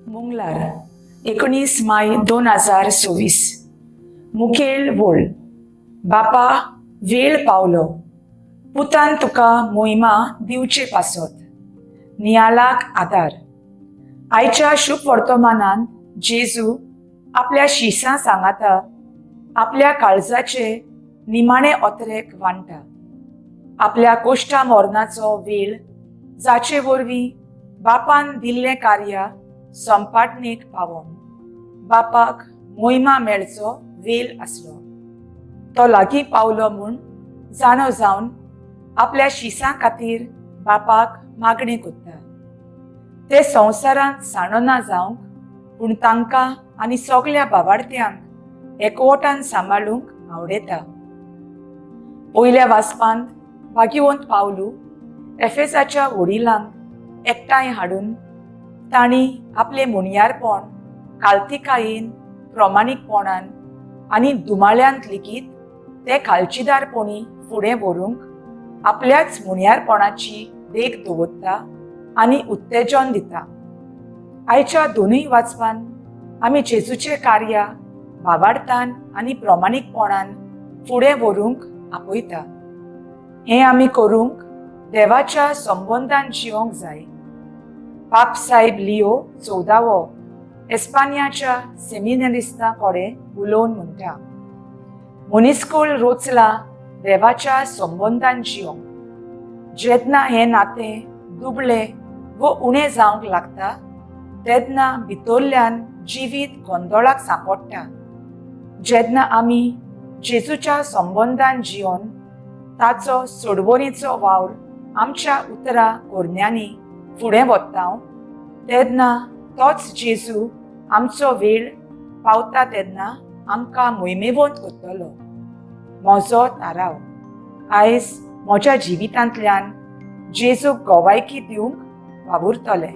मंगळार, 19 माय 2026. मुखेल वोळ. बापा, वेळ पावलो पुतान तुका मोहिमा दिवचे पासत. नियालाक आदार. आयच्या शुभ वर्तमानान जेजू आपल्या शिसां सांगाता आपल्या काळजाचे निमाणे ओतरेक वांटा. आपल्या कोश्टा मरणाचो वेळ, जाचे वरवीं बापान दिल्लें कार्य संपाटणेक पावोवन बापाक मोहिमा मेळचो वेळ आसलो, तो लागीं पावलो म्हूण जाणो जावन आपल्या शिसां खातीर बापाक मागणी करता. ते संवसारांत साणना जावंक, पूण तांकां आनी सगल्या बाबार्थ्यांक एकवटान सांबाळूंक आवडटा. पयल्या वाचपांत भाग्यवंत पावलू एफेसाच्या वडिलांक एकठांय हाडून तांणी आपलें मुणयारपण कालतिकायेन, प्रमाणीकपणान आनी दुमाळ्यांत लेगीत ते कालचीदारपणी फुडें व्हरूंक आपल्याच मुणयारपणाची देख दवरता आनी उत्तेजन दिता. आयच्या दोनूय वाचपान आमी जेजूचें कार्य भावार्थान आनी प्रमाणीकपणान फुडें व्हरूंक आपयता. हें आमी करूंक देवाच्या संबंदान जिवंक जाय. पाप साहेब लिओ 14वो एस्पानियाच्या सेमिनरिस्ता कडेन उलोवन म्हणटा, मनीसकूळ रोचला देवाच्या संबंदान जिवंक. जेन्ना हें नातें दुबळें वो उणें जावंक लागता, तेन्ना भितरल्यान जिवीत गोंदळाक सांपडटा. जेन्ना आमी जेजूच्या संबंदान जिवन ताचो सोडवणीचो वावर आमच्या उतरां करण्यांनी फुडें वता, तेन्ना तोच जेजू आमचो वेळ पावता तेन्ना आमकां मोहिमेवंत करतलो. म्हजो थाराव: आयज म्हज्या जिवितांतल्यान जेजूक गवायकी दिवंक वावुरतलें.